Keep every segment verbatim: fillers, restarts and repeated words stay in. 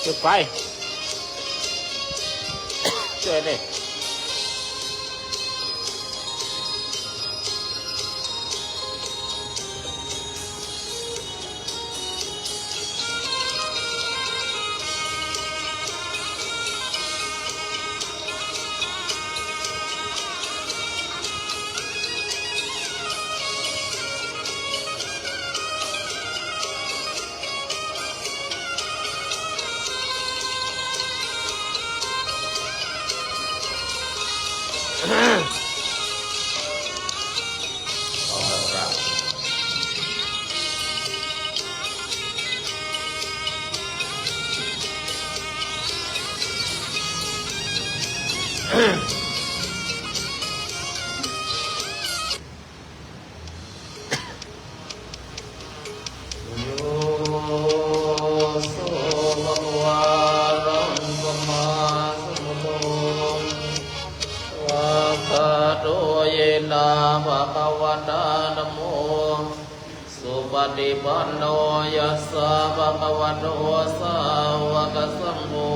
จุดไฟ ช่วยดิ Yo so bhagavā arahaṃ sammāsambuddho, svākkhāto yena bhagavatā dhammo, supaṭipanno yassa bhagavato sāvakasaṅgho,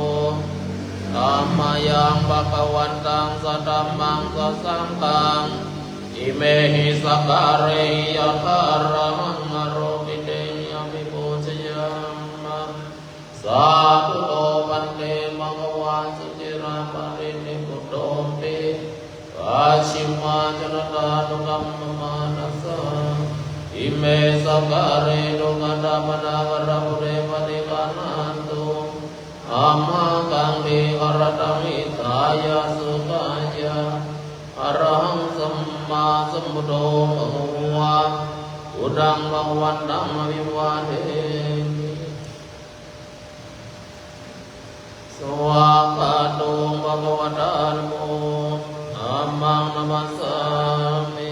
tammayaṃ bhagavantaṃ sadhammaṃ sasaṅghaṃ, imehi sakkārehi yathārahaṃ āropitehi abhipūjayāma. Sādhu no bhante bhagavā suciraparinibbutopi, pacchimājanatānukampamānassa, ime sakkāre duggatapaṇṇākārabhūte paṭiggaṇhātu, amhākaṃ dīgharattaṃ hitāya sukhāya. Arahaṃ sammāsambuddho bhagavā, buddhaṃ bhagavantaṃ abhivādemi. Svākkhāto bhagavatā dhammo, dhammaṃ namassāmi.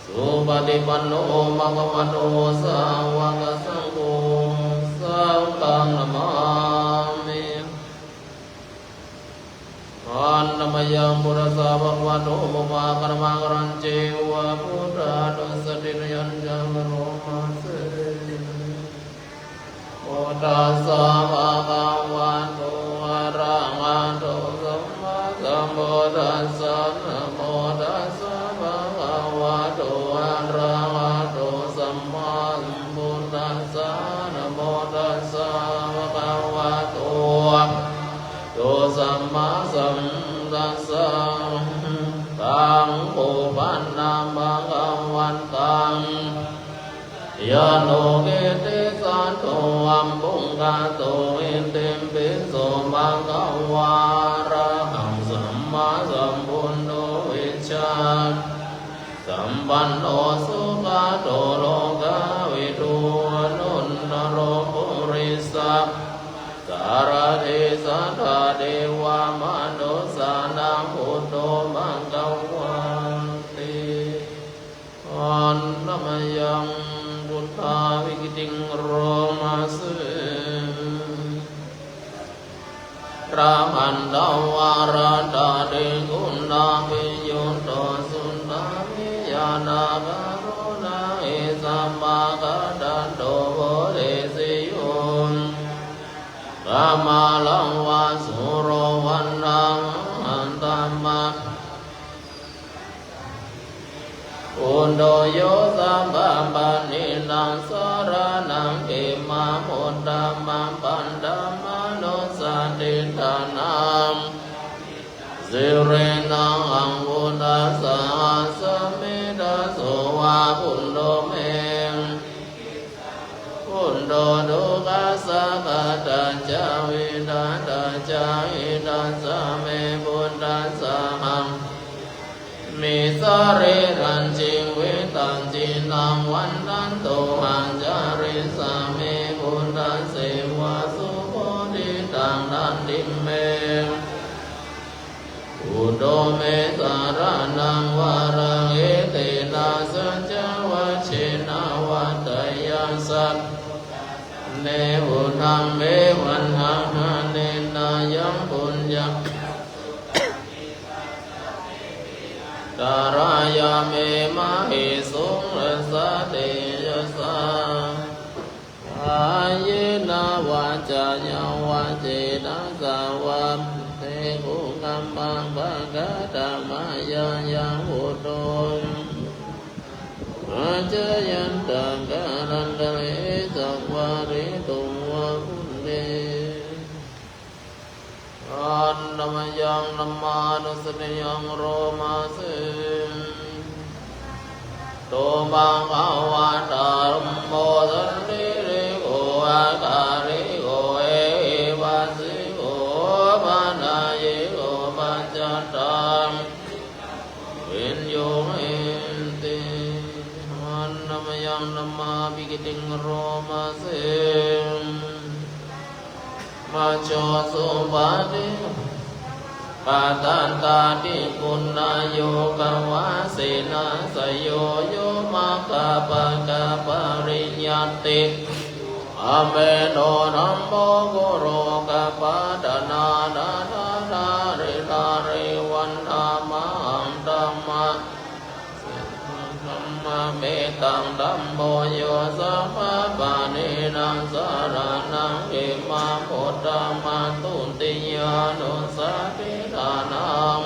Supaṭipanno bhagavato sāvakasaṅgho, saṅghaṃ namāmi. Handa mayaṃ buddhassa bhagavato pubbakālamakkhañceva buddhadosatthitayañca karoma se. Namo tassa bhagavato arahato sammāsambuddhassa. Namo tassa bhagavato arahato sammāsambuddhassa. Namo tassa bhagavato arahato sammāsambuddhassa. Taṃ kho pana bhagavantaṃ yāno kittesādo abbhuggaccho, itipi so bhagavā arahaṃ sammāsambuddho vijjācaraṇasampanno sugato lokavidū anuttaro purisadammasārathi satthā devamanussānaṃ buddho bhagavāti. Handa mayaṃ buddhaviggitiṃ karoma se. Arahanto varattati guṇābhiyutto suddhābhiññū sabbaguṇākaraṇo bodhesi yo kamalam va sūro vandāmahaṃ buddho yo sabbapāṇīnaṃ saraṇaṃ khemamuttamaṃ. Paṭhamānussatiṭṭhānaṃ sirīṇaṃ aṃ buddhassa āsami daso va buddho me buddho dukkhassa ghātā ca vidhātā ca hitassa me buddhassāhaṃ sarīrañjīvitañciraṃ vandantohaṃ carissāmi buddhasseva subodhitaṃ. Natthi me buddho me saraṇaṃ varaṃ etena saccavajjena vaḍḍheyyaṃ sabbabhūtesu. Buddhaṃ me vandamānena yaṃ puññaṃ antarāyo me māhesuṃ tassa tejasā. Kāyena vā ca yāvacetasa vā buddhe kukammaṃ pakataṃ mayā yaṃ buddho ajayantaṃ kālantare saṃvarituṃ va buddhe. Handa mayaṃ dhammānussatinaṃ lomaseṃ. Tumhāva dhammo sandiṭṭhiko akāliko ehipassiko opanayiko paccattaṃ veditabbo viññūhīti. Handa mayaṃ dhammābhigītiṃ lomaseṃ. Majjho supati pakkhandhati puññayogavasena jayo yo maggapākapariññati. Amheso dhammo kulokapatanā tadatarī hariharamaham dhamma dhammametaṃ dhammo yo sabbapāṇīnaṃ saraṇaṃ khemamuttamaṃ dutiyānussatinaṃ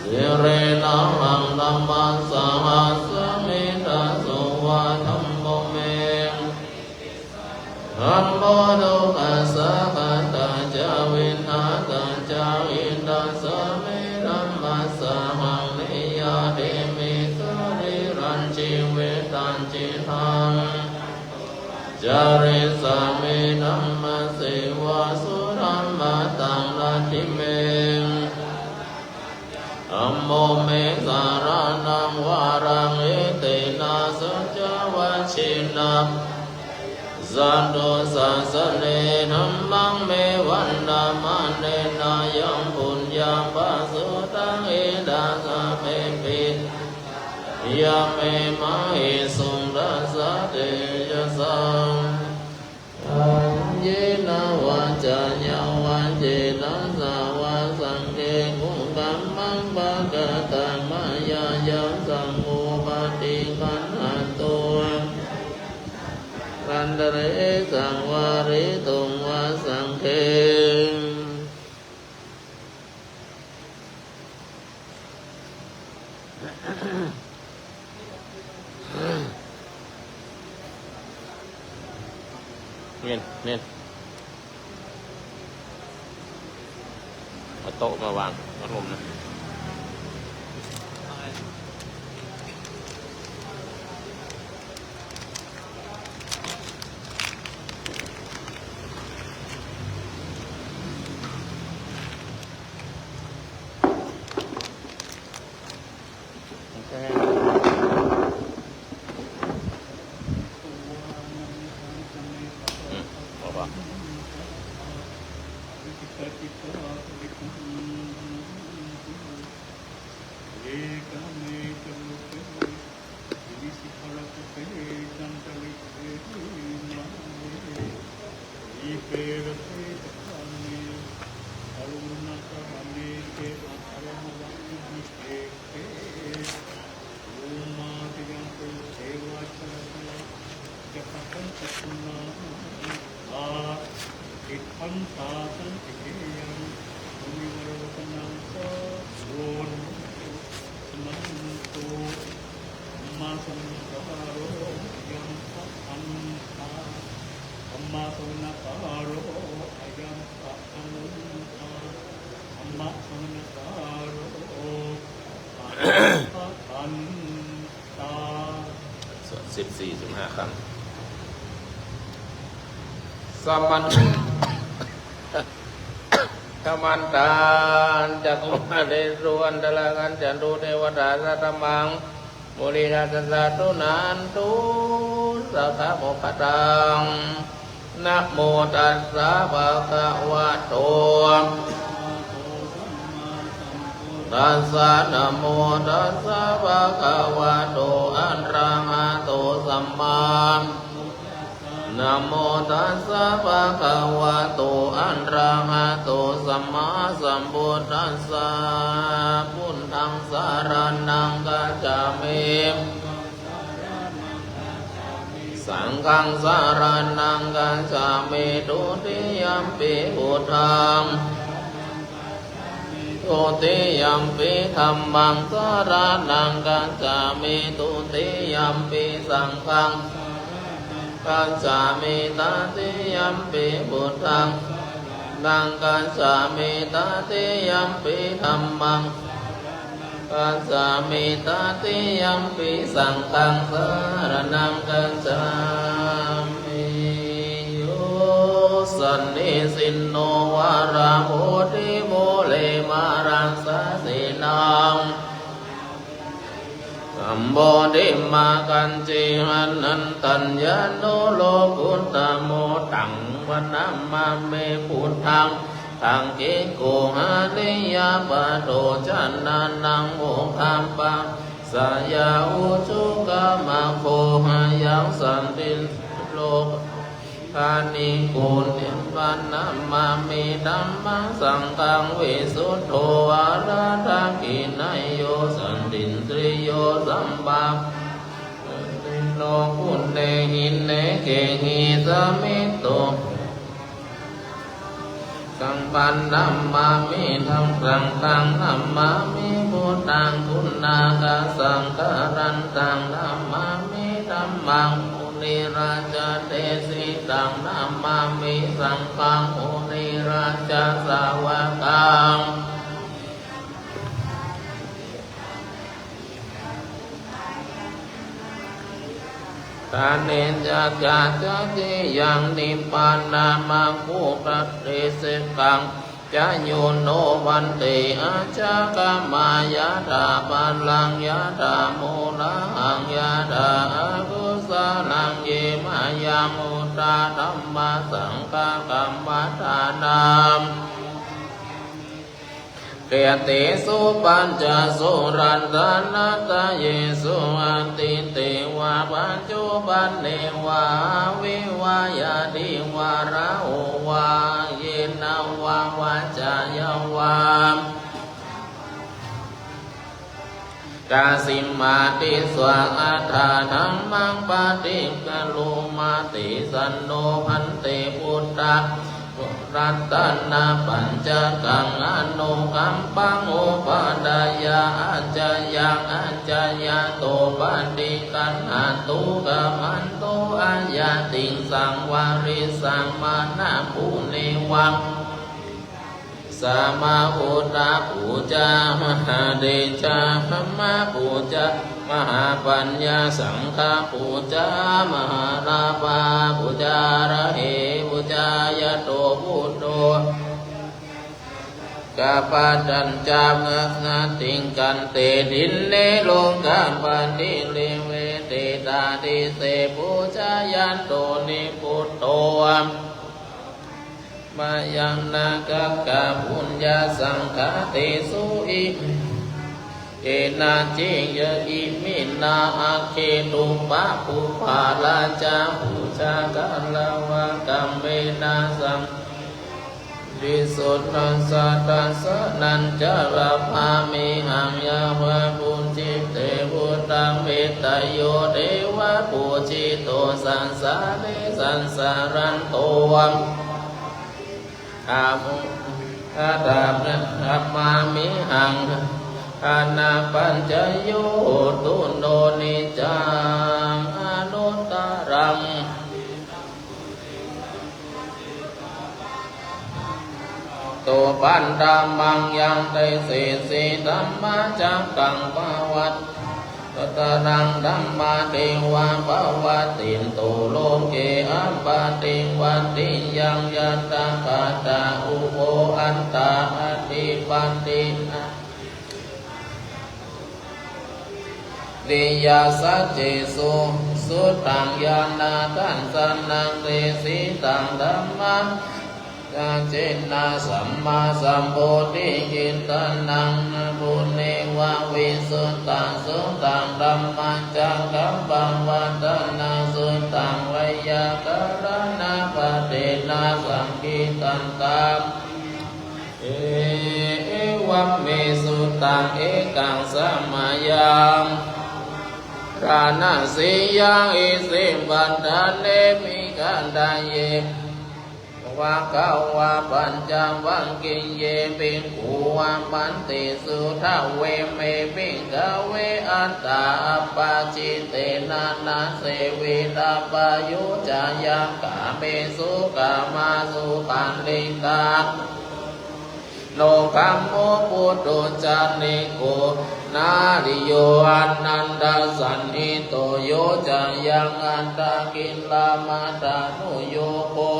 sīlenahaṃ dhammassāhasmi daseva dhammo me. Dhammo dukkhassa ghātā ca vidhātā ca hitassa me dhammassa haṃ niyyādemi sarīrañjīvitañcidaṃ carissāmi dhammasseva sudhammataṃ natthi me dhammo me saraṇaṃ varaṃ etena saccavajjena buddhāya satthusāsane dhammaṃ me vandamānena yaṃ puññaṃ pasutaṃ idha sabbepi yaṃ me mahessuṃ tassa tejasā yena vācāya va cetasā va saṅghe kukammaṃ pakataṃ mayā yaṃ saṅgho paṭiggaṇhatu kālantare saṃvarituṃ va saṅghe. เน้นเน้น เอาโต๊ะมาวางพัดลมนะ Dīpe raṭṭhe ca gāme taruvanagahane gehavatthumhi khette, bhummākaṃ yāvatinijo ca pāga ca guṇā rasaṃ āha, tiṭṭhantā santike yaṃ munivaravacanaṃ sādhavo me suṇantu. Dhammassavanakālo ayambhadantā. Dhammassavanakālo ayambhadantā. Dhammassavanakālo ayambhadantā. สวดสิบสี่ สิบห้า ครั้ง Saman- Samantā cakkavāḷesu atrāgacchantu devatā, saddhammaṃ munirājassa suṇantu saggamokkhadaṃ. Namo tassa bhagavato arahato sammāsambuddhassa. Namo tassa bhagavato arahato sammā Namo tassa bhagavato arahato sammāsambuddhassa. Buddhaṃ saraṇaṃ gacchāmi. Saṅghaṃ saraṇaṃ gacchāmi. Dutiyampi buddhaṃ, dutiyampi dhammaṃ saraṇaṃ gacchāmi. Dutiyampi saṅghaṃ gacchāmi. Tatiyampi buddhaṃ saraṇaṃ gacchāmi. Tatiyampi dhammaṃ gacchāmi. Tatiyampi saṅghaṃ saraṇaṃ gacchāmi. Yo sannisinno varabodhimūle māraṃ sāsinaṃ sambodhimakkanti anantañāṇo lokuttamo, taṃ paṇamāmi buddhaṃ. Taṃ kiṃ kuhaniyapato janānaṃ moggappaṃ. Sāya ujū kamāgo hayaṃ santin lo. Aniko. Taṃ paṇamāmi dhammaṃ. Saṅghaṃ visuddho varadakkhiṇeyyo santindriyo sammā. Lo kuṇehi nekehi samito. Taṃ paṇamāmi dhammaṃ. Saṅghaṃ namāmi buddhaṃ. Guṇākaraṃ kalantaraṃ namāmi dhammaṃ. Munirājadesitaṃ namāmi saṅghaṃ. Munirājasāvakaṃ. Taṃ niccaṃ ca tatiyaṃ nibbānamaggo padesekaṃ. Ca yo no bhante ajakkhama yathā pālaṃ yathā morahaṃ yathā akusalaṃ ye mayaṃ uttadhammasaṅghakammaṭṭhānaṃ. Kheṭṭesu pañcasu ratanatthayesu atīte vā paccuppane vā aviva yadiva raho vā yena vā vajjāya vā kassimāti svaṃ atthadhammaṃ paṭikkaromāti. Sanno bhante buddha ratanapañcakaṃ anukampaṃ upādāya accayaṃ accayato paṭiggaṇhatu khamatu ayatiṃsaṃ varissaṃ manāpuṇeva. Sammābuddhapūjā mahātejabhammapūjā mahāpaññāsaṅghapūjā mahālābhapūjā arahe pūjā yato buddho kapatañca atikkante dine lokapāti rivete tādise pūjā yato nibbutto mayaṃ nāgakā puññasaṅkhā tesu i kenaci ya iminā agge duppāpuppā rājāpujā kālava kammena saṃ visuddhassa dassanañca labhāmihaṃ yāva pūjite buddhaṃ vittayo devapūjito saṃsāre saṃsāranto amu adā dhamāmihaṃ anapaccayyo hotu no niccaṃ anuttaraṃ to paṭhamāyante sīse dhammacakkaṃ pavattaraṃ dhammadeva pavattito loke appaṭivattiyaṃ yatthākkhātā ubho antā atthi patti riya saccesu suttaṃ ñāṇadassanaṃ desitaṃ dhammaṃ paccena sammāsambodhikittanaṃ nāpuṇeva visuddhasuttaṃ dhammacakkaṃ pavattana suttaṃ veyyākaraṇapaṭena saṅkhittattaṃ evaṃ me sutaṃ ekaṃ samayaṃ Anasīya isipaṭṭhane migadāye bhagavā pañcavaggiye bhikkhū āmantesi: Dveme, bhikkhave, attā appacittena na sevitabbā. Yo cāyaṃ kāmesu kamāsu kaṇṭitā no gammo puthujjaniko nāriyo anatthasañhito. Yo cāyaṃ attakilamathānuyogo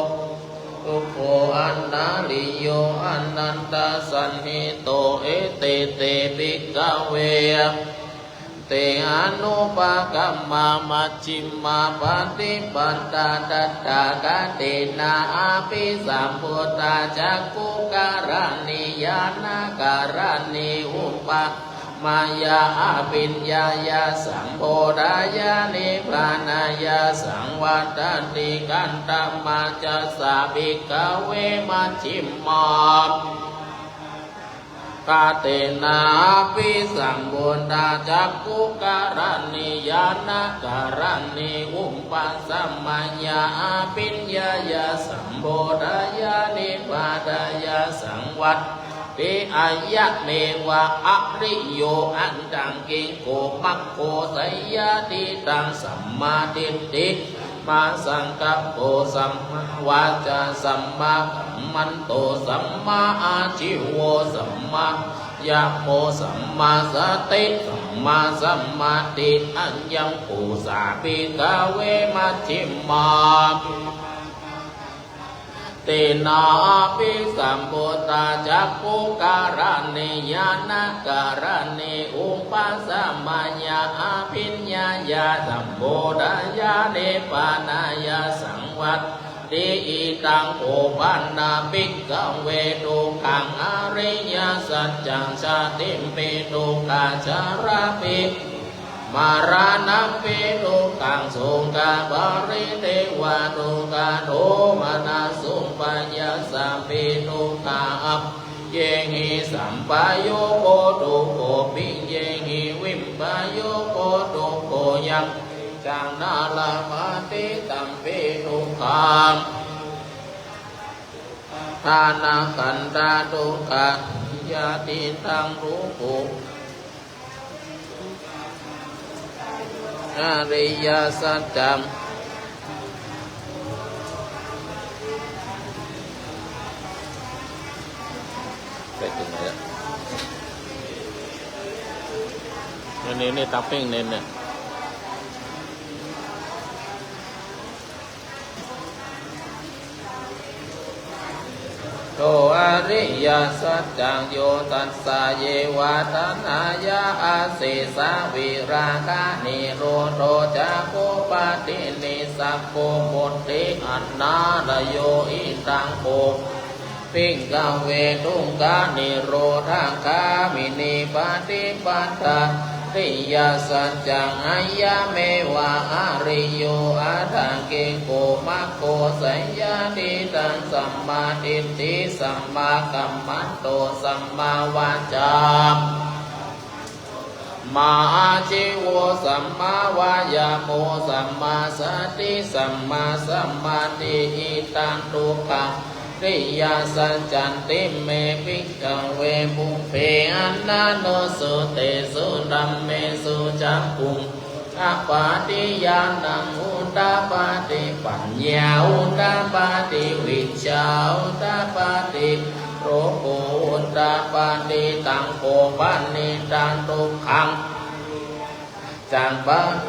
dukkho anariyo anatthasañhito. Ete te, bhikkhave, te anupagamma majjhimā paṭipadā tathāgatena abhisambuddhā cakkhukaraṇī ñāṇakaraṇī upasamāya abhiññāya sambodhāya nibbānāya saṃvattati. Katamā ca sā, bhikkhave, majjhimā gatena abhisambuddhā cakkhukaraṇī ñāṇakaraṇī upasamāya abhiññāya sambodhāya nibbānāya saṃvattati? Ayameva ariyo aṭṭhaṅgiko maggo, seyyathīdaṃ: sammādiṭṭhi sammāsaṅkappo sammāvācā sammākammanto sammāājīvo sammāvāyāmo sammāsati sammāsamādhi. Ayaṃ kho sā, bhikkhave, majjhimā gatena abhisambuddhā cakkhukaraṇī ñāṇakaraṇī upasamāya abhiññāya sambodhāya nibbānāya saṃvattati. Idaṃ kho pana, bhikkhave, dukkhaṃ ariyasaccaṃ: jātipi dukkhā jarāpi maraṇampi dukkhaṃ sokaparidevadukkhadomanassupāyāsāpi dukkhā appiyehi sampayogo dukkho piyehi vippayogo dukkho yampicchaṃ na labhati tampi dukkhaṃ. Upaṭṭhānakkhandhā dukkhā niyyānīdaṃ dukkho ariyasaccaṃ. ไปถึงไหนแล้ว นี่ นี่ นี่ ตามปิ้ง นี่ เนี่ย Kho ariyasaccaṃ yo tassāyeva taṇhāya asesavirāganirodho cāgo paṭinissaggo mutti anālayo. Idaṃ kho pana, bhikkhave, dukkhanirodhagāminī paṭipadā ariyasaccaṃ: ayameva ariyo aṭṭhaṅgiko maggo, seyyathīdaṃ: sammādiṭṭhi sammākammanto sammāvācā sammāājīvo sammāvāyāmo sammāsati sammāsamādhi. Idaṃ dukkhaṃ ariyasaccanti me, bhikkhave, pubbe ananussutesu dhammesu cakkhuṃ udapādi, ñāṇaṃ udapādi, paññā udapādi, vijjā udapādi, āloko udapādi. Taṃ kho panidaṃ dukkhaṃ ariyasaccaṃ pa-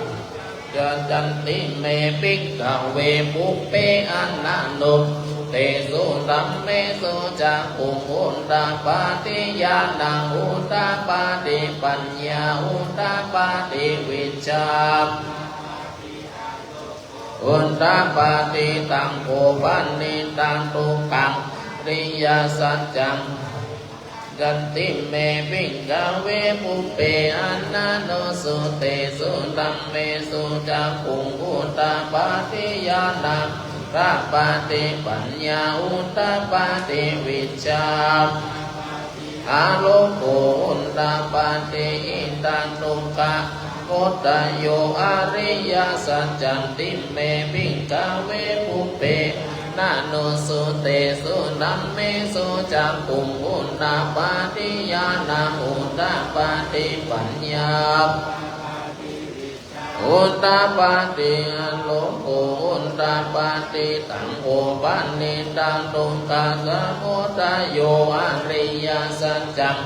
yasaccanti me, bhikkhave, pubbe ananussutesu dhammesu cakkhuṃ udapādi, ñāṇaṃ udapādi, paññā udapādi, vijjā udapādi. Taṃ kho panidaṃ dukkhaṃ ariyasaccaṃ saccanti me, bhikkhave, pubbe ananussutesu dhammesu cakkhuṃ udapādi, ñāṇaṃ udapādi, paññā udapādi, vijjā udapādi, āloko udapādi. Idaṃ dukkhaṃ Muttayo ariyasaccanti me bhikkhave pubbe ananussutesu dhammesu cakkhuṃ udapādi ñāṇaṃ udapādi paññā udapādi āloko udapādi. Taṃ kho panidaṃ dukkhasamudayo ariyasaccaṃ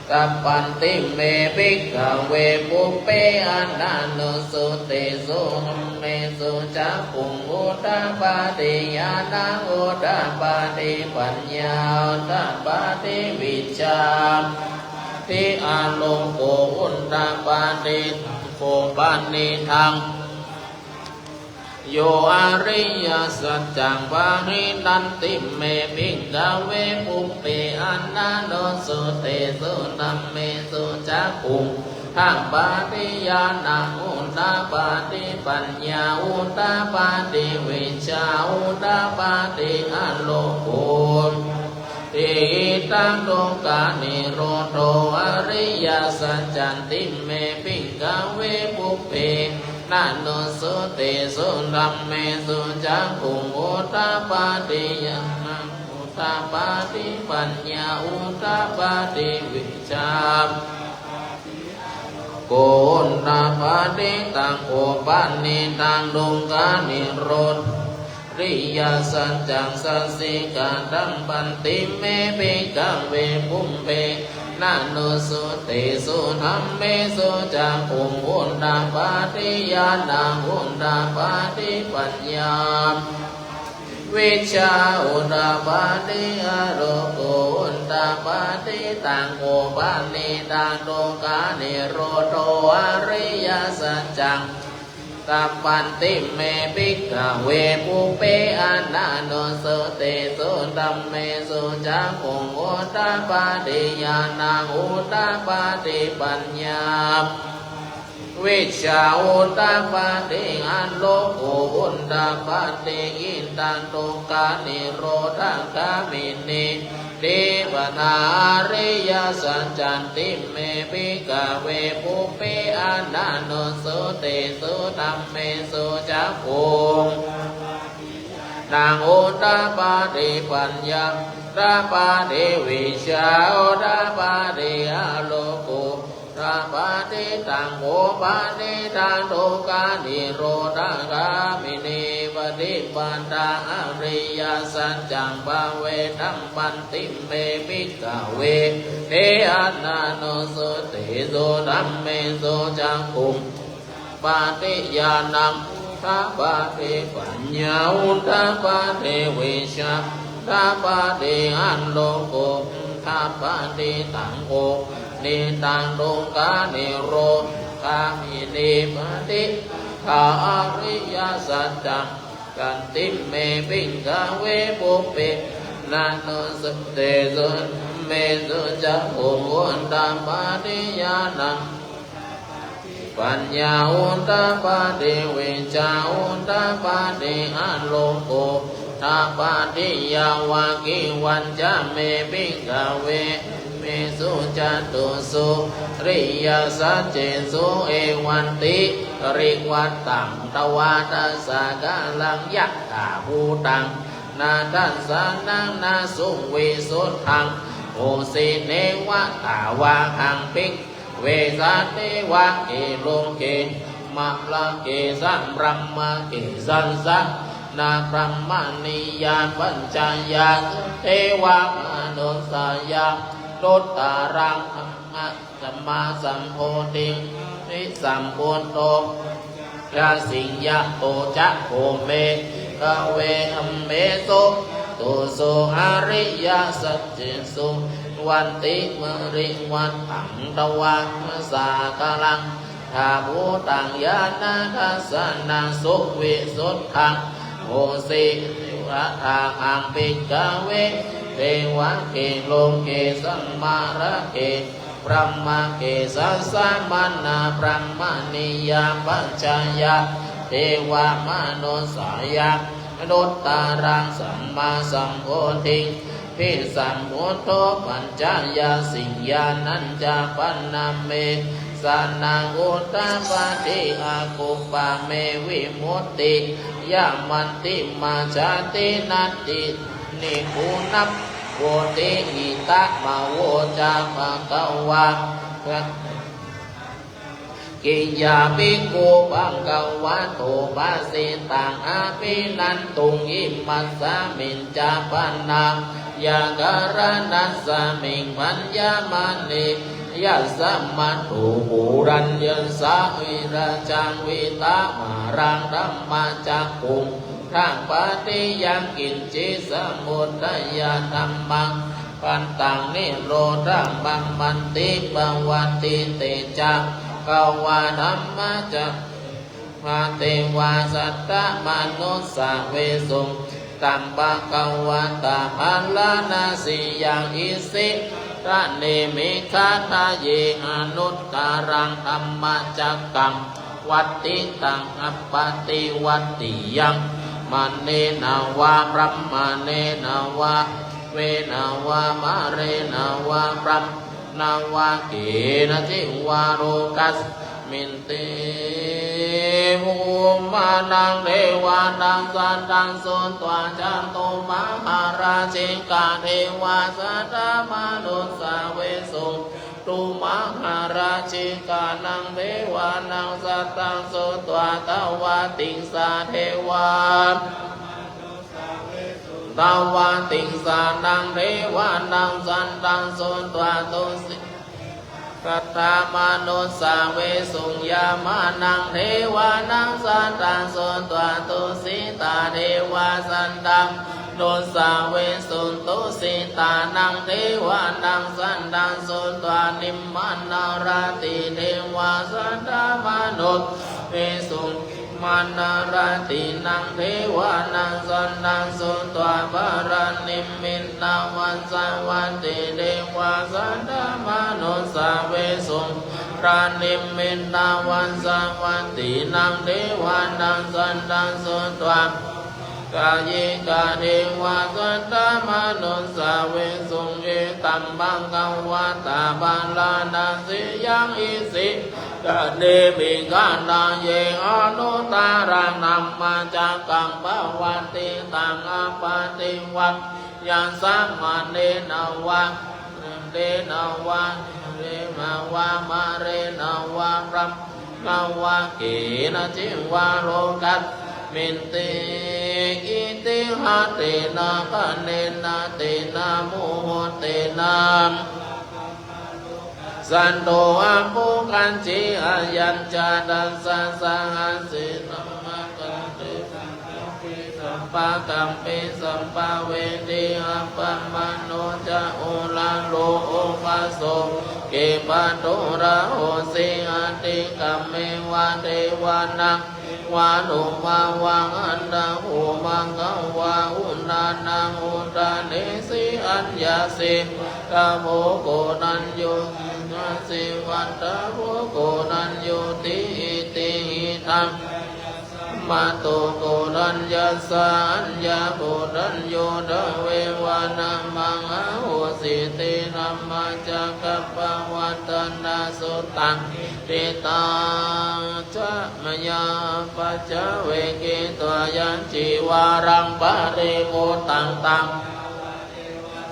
sabbanti me bhikkhave pubbe ananussutesu dhammesu cakkhuṃ udapādi ñāṇaṃ udapādi paññā udapādi vijjā udapādi āloko udapādi. Taṃ kho panidaṃ yo ariyasaccaṃ panidanti me bhikkhave pubbe ananussutesu dhammesu cakkhuṃ udapādi ñāṇaṃ udapādi paññā udapādi vijjā udapādi āloko udapādi. Idaṃ dukkhanirodho ariyasaccanti me bhikkhave pubbe ananussutesu dhammesu cakkhuṃ udapādi ñāṇaṃ udapādi paññā udapādi vijjā udapādi āloko udapādi. Taṃ kho panidaṃ dukkhanirodho ariyasaccaṃ sacchikatanti me bhikkhave pubbe ananussutesu dhammesu cakkhuṃ udapādi ñāṇaṃ udapādi paññā udapādi vijjā udapādi āloko udapādi. Taṃ kho panidaṃ dukkhanirodho ariyasaccaṃ sabbanti me bhikkhave pubbe ananussutesu dhammesu cakkhuṃ udapādi ñāṇaṃ udapādi paññā udapādi vijjā udapādi āloko udapādi. Idaṃ dukkhanirodhagāminī paṭipadā ariyasaccanti me bhikkhave pubbe ananussutesu dhammesu cakkhuṃ udapādi ñāṇaṃ udapādi paññā udapādi vijjā udapādi āloko udapādi. Taṃ kho panidaṃ dukkhanirodhagāminī paṭipadā ariyasaccaṃ pavedaṃ panti me bhikkhave pubbe ananussutesu dhammesu cakkhuṃ udapādi ñāṇaṃ udapādi paññā udapādi vijjā udapādi āloko udapādi. Taṃ kho panidaṃ dukkhanirodhagāminī paṭipadā ariyasaccaṃ sabbanti me bhikkhave pubbe ananussutesu dhammesu cakkhuṃ udapādi ñāṇaṃ udapādi paññā udapādi vijjā udapādi āloko udapādi. Yāvakīvañca me bhikkhave imesu catūsu ariyasaccesu evantirivaṭṭaṃ dvādasākāraṃ yathābhūtaṃ dassanaṃ na suṃ visuddhaṃ hosi neva tāvāhaṃ bhikkhave sabbadevake loke brahmake sabrahmake sassamaṇabrāhmaṇiyā pajāya devamanussāya anuttaraṃ sammāsambodhiṃ paṭisambuddho āgatāsiṃ. Yato ca kho me bhikkhave imesu catūsu ariyasaccesu evantirivaṭṭaṃ dvādasākāraṃ yathābhūtaṃ ñāṇadassanaṃ suvisuddhaṃ hosi neva tāvāhaṃ bhikkhave devake loke brahmake sabrahmake sassamaṇabrāhmaṇiyā pajāya devamanussāya anuttaraṃ sammāsambodhiṃ paṭisambuddho āgatāsiṃ. Ñāṇañca pana me sānaṃ udapādi akuppā me vimutti. Yamantimā jāti natthi nibbutiṃ idhamavoca bhagavā. Kiyā bhikkhū bhagavato bhāsitaṃ abhinanduṃ, imasmiñca pana ñākāraṇasmiṃ bhaññamāne yasmatthū koṇḍaññassa virajaṃ vītamalaṃ dhammacakkhuṃ udapādi yaṅkiñci samudayadhammaṃ pattaṃ nirodhamamanti. Pavattite ca bhagavā dhammaca devā saddamanussāvesuṃ. Taṃ bhagavatā bārāṇasiyaṃ isipatane migadāye anuttaraṃ dhammacakkaṃ pavattitaṃ appaṭivattiyaṃ maṇena vā brāhmaṇena vā devena vā mārena vā brahmunā vā kenaci vā lokasminti. Bhummānaṃ devānaṃ saddaṃ sutvā cātummahārājikā devā saddamanussāvesuṃ. Cātummahārājikānaṃ devānaṃ saddaṃ sutvā tāvatiṃsā devā tāvatiṃsānaṃ devānaṃ saddaṃ sutvā tusi- saddamanussāvesuṃ. Yāmānaṃ devānaṃ saddaṃ sutvā tusitā devā saddamanussāvesuṃ. Tusitānaṃ devānaṃ saddaṃ sutvā nimmānaratī devā saddamanussāvesuṃ. Nimmānaratīnaṃ devānaṃ saddaṃ sutvā paranimmitavasavattī devā saddamanussāvesuṃ. Paranimmitavasavattīnaṃ devānaṃ saddaṃ sutvā kāyikā devā saddamanussāvesuṃ. Etaṃ bhagavatā bārāṇasiyaṃ isipatane migadāye anuttaraṃ dhammacakkaṃ pavattitaṃ appaṭivattiyaṃ samaṇena vā devena vā mārena vā brahmunā vā kenaci vā lokasminti. Itiha tena khaṇena tena muhuttena santo abbhuggacchi. Ayañca dasasahassena bhagavā sabbapāṇi sabbakampi sabbavedhi appamāṇo ca uḷāro obhāso khippato rahosi atikkammeva devānaṃ devānubhāvaṃ. Atha kho bhagavā udānaṃ udānesi: aññāsi vata bho koṇḍañño, aññāsi vata bho koṇḍaññoti. Itihidaṃ samato koṇḍaññassa aññākoṇḍañño tveva nāmaṃ ahosīti. Dhammacakkappavattana suttaṃ. Ṭhitā ca mayā apaccavekkhitvā yaṃ cīvaraṃ paribhuttaṃ taṃ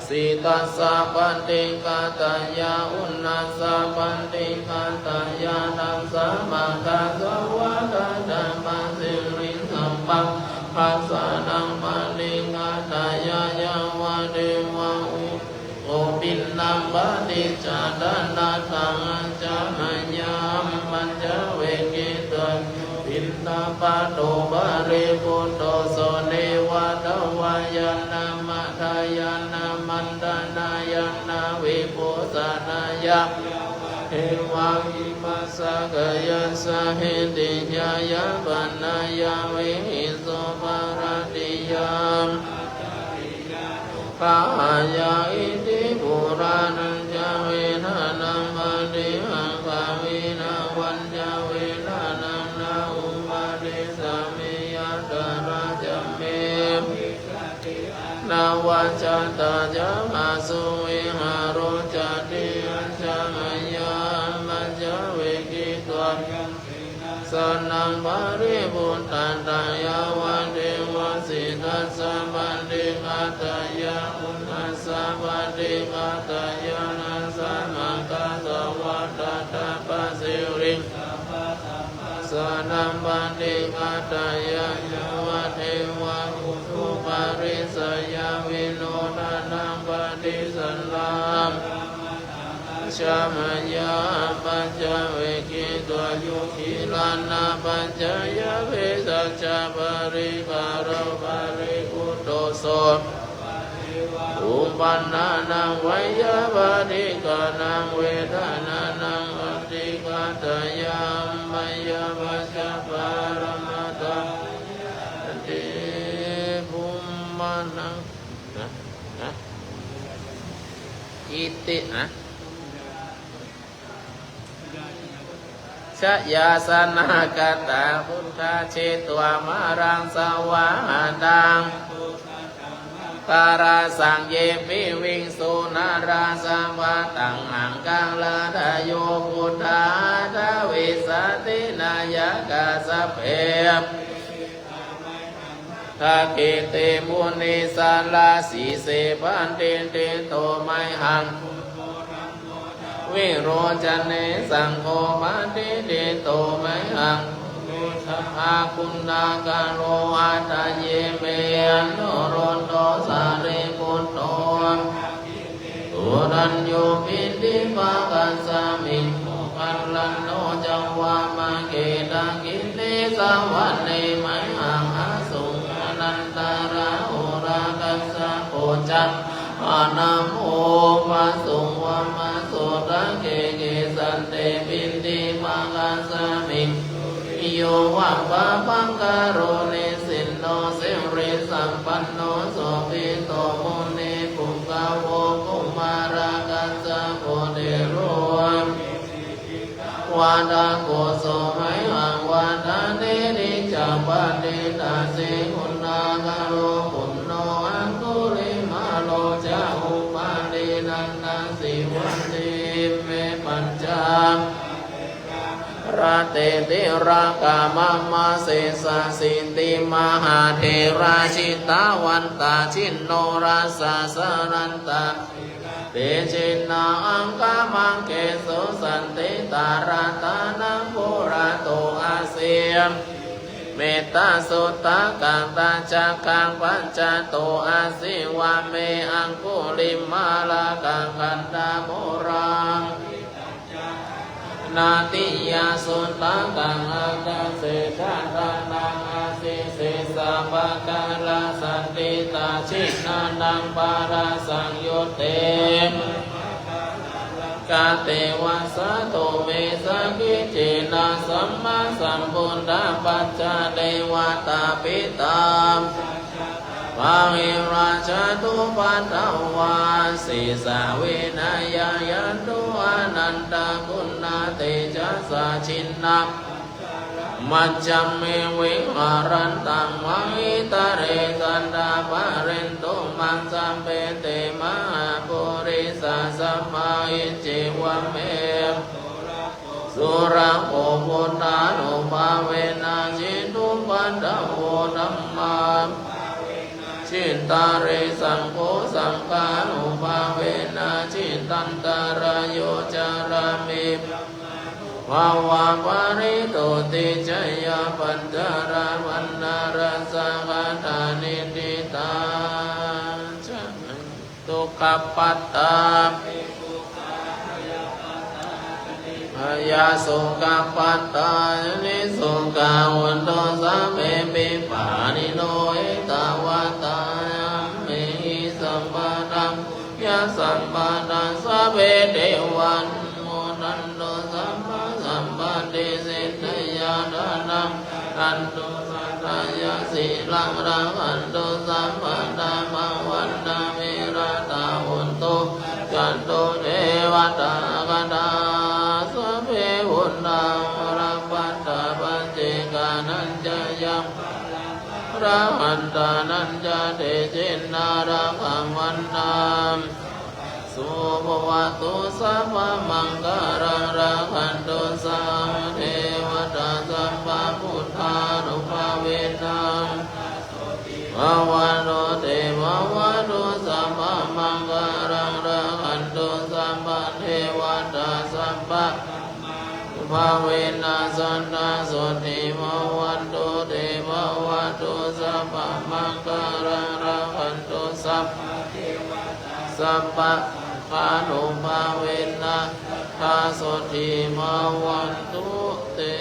sītassa paṭighātāya uṇhassa paṭighātāya taṃ samaggāsvādaṭṭhamasiṃ. Sītassa paṭighātāya yāvadeva upogo piṇḍapātiṃ jātā, na taṃ hāsya mayā apaccavekkhitvā yo piṇḍapāto paribhutto, so neva davāya na madāya na maṇḍanāya na vibhūsanāya, yāvadeva imassa kāyassa ṭhitiyā yāpanāya vihiṃsuparatiyā pahāya. Iti purāṇañca vedanaṃ paṭihaṅkhāmi, navañca vedanaṃ na uppādessāmi, yātrā ca me bhavissatīti anavajjatā ca phāsuvihāro cāti. Yañca mayā apaccavekkhitvā Naṃ paribhuttattā yāvadeva sītassa paṭighāteyya, uṇhassa paṭighāteyya, ṇassa maggassa vātadapasiriṃ, sabbasamphassānaṃ paṭighāteyya, yāvadeva utuparissayavinodanaṃ paṭisallānārāmatthaṃ, mayā apaccavekkhitvā yo gilānapaccayabhesajjaparikkhāro paribhutto, so uppannānaṃ veyyābādhikānaṃ vedanānaṃ paṭighāteyya, mayā apaccaparamatāti. Bhummā naṃ, na, na, iti, na. Jayāsanāgatā buddhā jetvā māraṃ savāhanaṃ, kālakañjā ye piviṃsu narāsabhā. Taṃ aṅgalattayo buddhā aṭṭhavīsati nāyakā, sabbe dakkhitvā munissarā. Sīse paṭiṭṭhito mayhaṃ virocane, saṅgho paṭiṭṭhito mayhaṃ, āguṇākaro hadaye me anuruddho sārīputto, koṇḍañño piṭṭhibhāgasmiṃ, moggallāno ca vāmake. Dakkhiṇe savane mayhaṃ āsuṃ ānandarāhulā, kassapo ca ānāmo pāsum vāmasotake. Kesante piṭṭhibhāgasmiṃ suriyo va pabhaṅkaro, nisinno sirisampanno sobhito munipuṅgavo. Kumārakassapo thero mahesī cittavādako, so mayhaṃ vadane niccaṃ patiṭṭhāsi guṇākaro. Puṇṇo aṅgulimālo ca upālī nandasīvalī, ime pañca rate tilakā mama, sesāsīti mahātherā jitavantā jinorasā, jalantā sīlate jinaṃ aṅgamaṅgesu saṇṭhitā. Ratanaṃ purato āsi mettāsuttakaṃ, dhajaggaṃ pacchato āsi vāme aṅgulimālakaṃ. Khandhamoraparittañ ca āṭānāṭiyasuttakaṃ, ākāse chadanaṃ āsi sesā pākārasaṇṭhitā. Jinānaṃ pādasaṃyutte mahākāralaṅkate, vasato me sakiccena sammāsambuddhapaccadevatā. Piṭṭhibhā bāhirajjhattupaddavā, sesā vinayaṃ yantu anantaguṇatejasā. Jinapañjaramajjhamhi viharantaṃ mahītale, sadā pālentu maṃ sabbe te mahāpurisāsabhā. Iccevamanto surakkho buddhānubhāvena, jitupaddavo dhammānubhāvena, jitārisaṅgho saṅghānubhāvena, jitantarāyo carāmi dhammānubhāvapālito. Iccheyya pañca rāmaṇṇarasākacchā niṭṭhitā ca dukkhapattā bhayā sokappattā ca nissokā hontu sabbepi pāṇino. Ettāvatā ca amhehi sambhataṃ puññasampadaṃ sabbe devānumodantu sabbasampattisiddhiyā. Dānaṃ dadantu saddhāya sīlaṃ rakkhantu sabbadā bhāvanābhiratā hontu gacchantu devatāgatā. Sabbe buddhā balappattā paccekānañca yaṃ balaṃ arahantānañca tejena rakkhaṃ bandhāmi Bhavatu sabbamaṅgalaṃ rakkhantu sabbadevatā sabbabuddhānubhāvena bhavatu te bhavatu sabbamaṅgalaṃ rakkhantu sabbadevatā sabbadhammānubhāvena sadā sotthī bhavantu te bhavatu sabbamaṅgalaṃ rakkhantu sabba sabba dhamma nubhāvena sadā sotthī bhavantu te.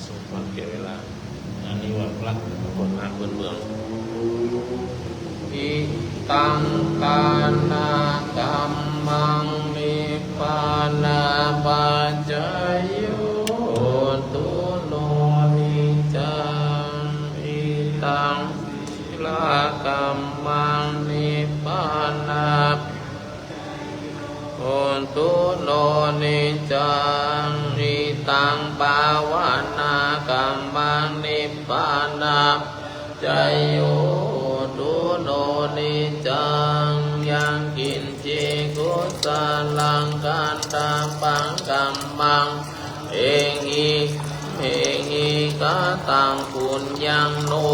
ສົມຄວນແກ່ເວລາ. ອັນນີ້ວ່າພະ ຄົນມາຄົນເມືອງ. Idaṃ dānakammaṃ nibbānapaccayo hotu no niccaṃ. Idaṃ sīlakammaṃ nibbāna hotu no niccaṃ. Idaṃ bhāvanākammaṃ nibbānapaccayo hotu no niccaṃ. Yaṃ kiñci kusalaṃ kattabbaṃ kammaṃ hehi hehi kataṃ puññaṃ no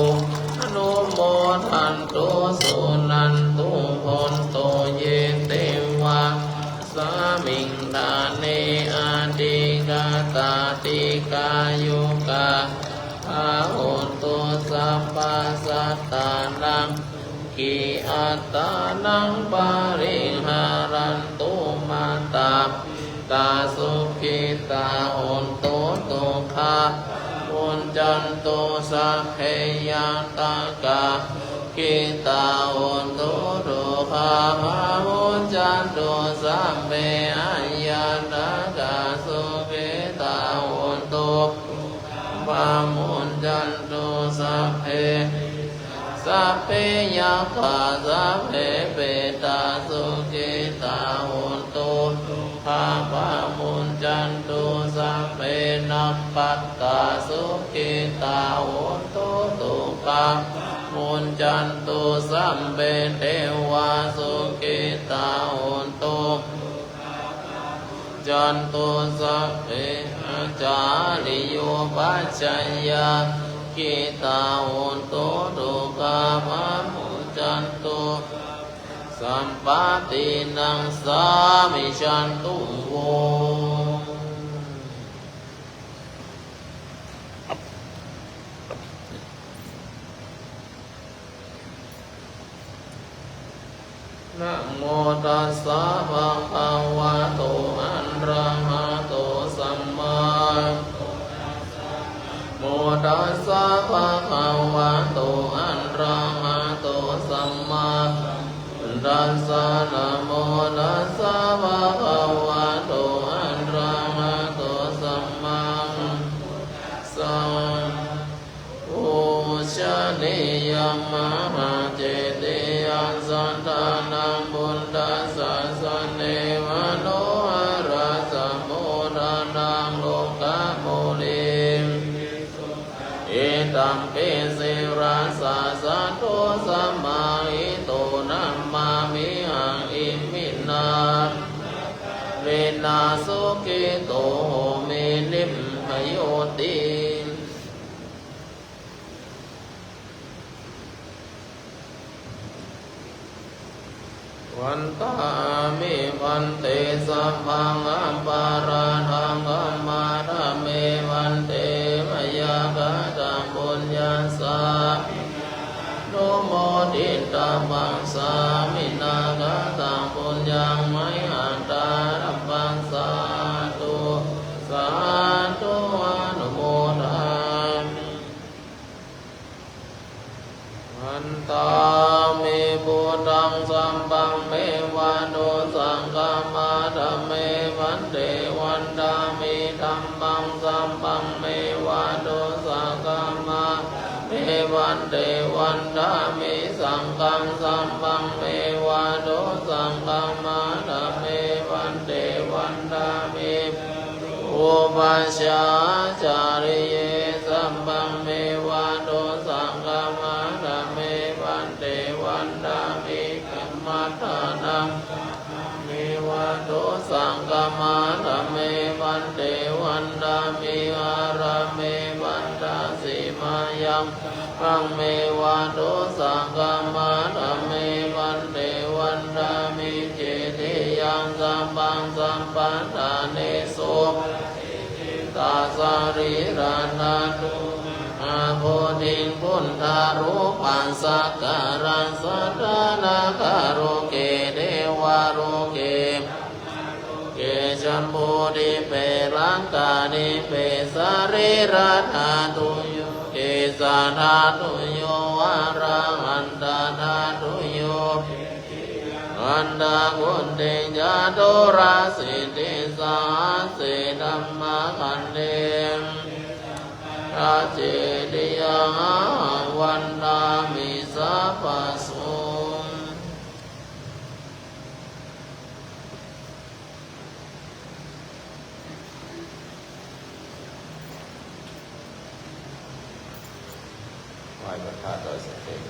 anumodantu suṇantu bhonto ye devā asmiṃ ṭhāne adhigatā dīghāyukā hotu sabbasatānaṃ sukhī attānaṃ pariharantu mātā tā sukhitā hontu dukkhā pamuñcantu sabbe ñātakā sukhitā hontu dukkhā pamuñcantu sabbe aññātakā sukhitā hontu pamuñcantu sabbe sabbe yakkhā sabbe petā sukhitā hontu dukkhā pamuñcantu sabbe nakkhattā sukhitā hontu dukkhā pamuñcantu sabbe devā sukhitā hontu jantu sabbe ācariyūpaṭṭhāya sukhitā hontu dukkhā pamuñcantu sampattīnaṃ samijjhantu vo. Namo tassa bhagavato arahato sammā Namo tassa bhagavato arahato sammā Namo tassa bhagavato arahato sammāsambuddhassa. Namo tassa bhagavato arahato sammāsambuddhassa. Pūjanīyaṃ mahācetiyaṃ sattānaṃ buddhasāsane manoharadhammo dānaṃ lokapūjnehi. Idampi sirasā saddo samāhito namāmihaṃ iminā sakkārena sukhito homi nibbānoti. Vandāmi bhante sabbaṃ aparādhaṃ khamatha me bhante mayā kataṃ puññaṃ sāminā anumoditabbaṃ sāminā kataṃ puññaṃ mayhaṃ dātabbaṃ sādhu sādhu anumodāmi. Vandāmi buddhaṃ sabbaṃ me va dosaṃ khamatha me bhante vandāmi dhammaṃ sabbaṃ me va dosaṃ khamatha me bhante vandāmi saṅghaṃ sabbaṃ me va dosaṃ khamatha me bhante vandāmi upajjhāyācariye sabbaṃ me va dosaṃ khamatha me bhante vandāmi kammaṭṭhānaṃ me va dosaṃ khamatha me bhante vandāmi ārāme bandhasīmāyaṃ sabbaṃ me va dosaṃ khamatha me bhante vandāmi cetiyaṃ sabbaṃ sabbaṭṭhānesu tā sarīradhātu mahābodhiṃ buddharūpaṃ sakkāraṃ sadā nāgaloke devaloke brahmaloke jambudīpe laṅkādīpe sarīradhātuyo kesādhātuyo arahattadhātuyo antagutti caturāsītisahassi dhammakkhandhe acchiriyā ahaṃ vandāmi sabbaso. ไหว้พระธาตุดอยสะเก็ด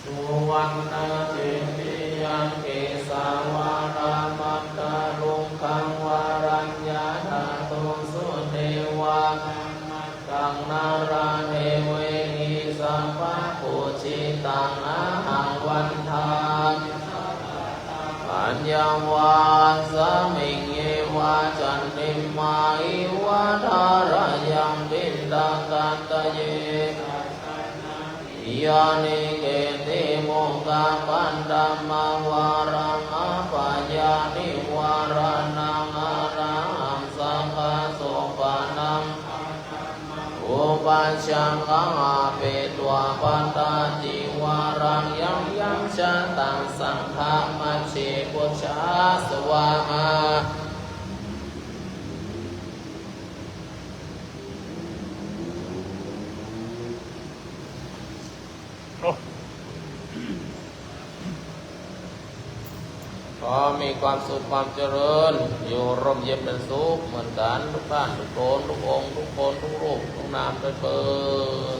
Suvaṇṇacetiyaṃ kesavāna matthaluṅgaṃ varaññā dhātuṃ sutvā taṃ nāraṃ devehi sabbapūjitaṃ ahaṃ vandāmi sabbadā. Pañcavāsamiṃ yeva candimā iva thārayaṃ piṇḍakātaye. Yānīketi mokkhapadaṃ mamaṃ, apāyanivāraṇaṃ arahaṃ sakkāto paṇaṃ upajjhāgaṃ apetvā pattacīvaraṃ, yaṃ yaṃ jātaṃ saṅghamajjhe pūjā svāhā. ขอมีความสุขความเจริญ อยู่ร่มเย็นเป็นสุขเหมือนกันทุกท่าน ทุกตน ทุกองค์ ทุกคน ทุกรูป ทุกนามเทอญ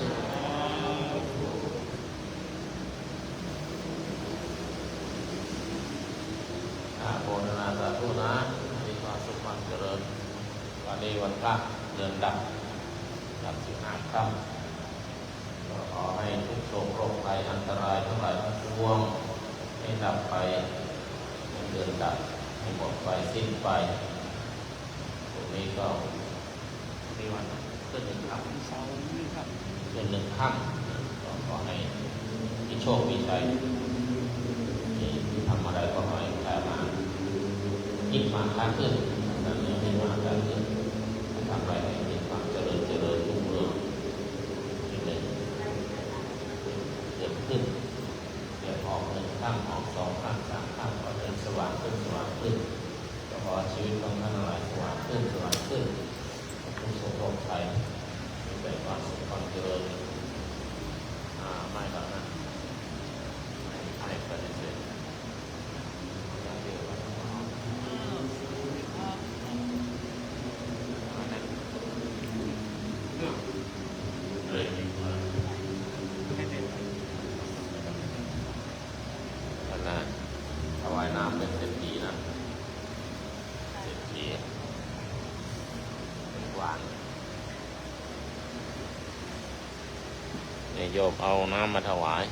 อาโมทนาสาธุนะ มีความสุขความเจริญ วันนี้วันพระ เดือนดับ ดับสิบห้าค่ำ ก็ขอให้ทุกข์โศกโรคภัยอันตรายทั้งหลายทั้งปวง ให้ดับไป ให้เดือนดับ ให้หมดไป สิ้นไป ตรงนี้ก็ มีวันขึ้นหนึ่งค่ำ เสาร์หนึ่งค่ำ ขึ้นหนึ่งค่ำ ก็ขอให้มีโชคมีชัย ที่ทำอะไรก็ขอให้ได้มา ยิ่งมาค้าขึ้น การเงินให้มาค้าขึ้น ทำอะไรให้มีความเจริญ เจริญรุ่งเรือง ที่หนึ่ง เดือนขึ้น เดือนออกหนึ่งค่ำ ออกสองค่ำ สามค่ำ ก็เดือนสว่างขึ้น สว่างขึ้น ก็ขอให้ชีวิตของท่านทั้งหลายสว่างขึ้น สว่างขึ้น ทุกข์โศกโรคภัย มีแต่ความสุขความเจริญ อ่า ไม่หรอกนะ ไม่ ไม่ปฏิเสธ อันนั้น ถวายน้ำเป็นเศรษฐีนะ เศรษฐี หวาน เนี่ย โยมเอาน้ำมาถวาย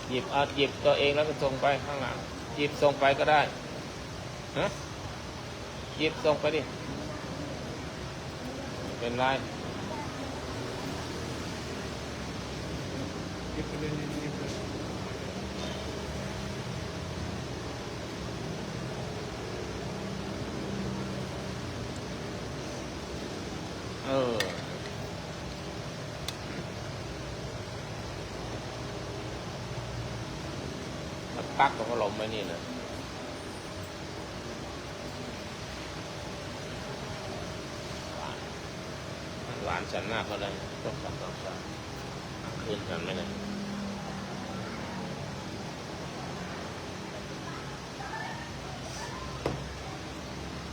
หยิบ เอา หยิบตัวเองแล้วก็ส่งไปข้างหลัง หยิบส่งไปก็ได้ ฮะ หยิบส่งไปดิ เป็นไร เออ สักพักก็ลมไว้นี่นะ หวาน มันหวานฉันมากก็เลย ต้องสั่ง ต้องสั่ง คืนฉันไหมเนี่ย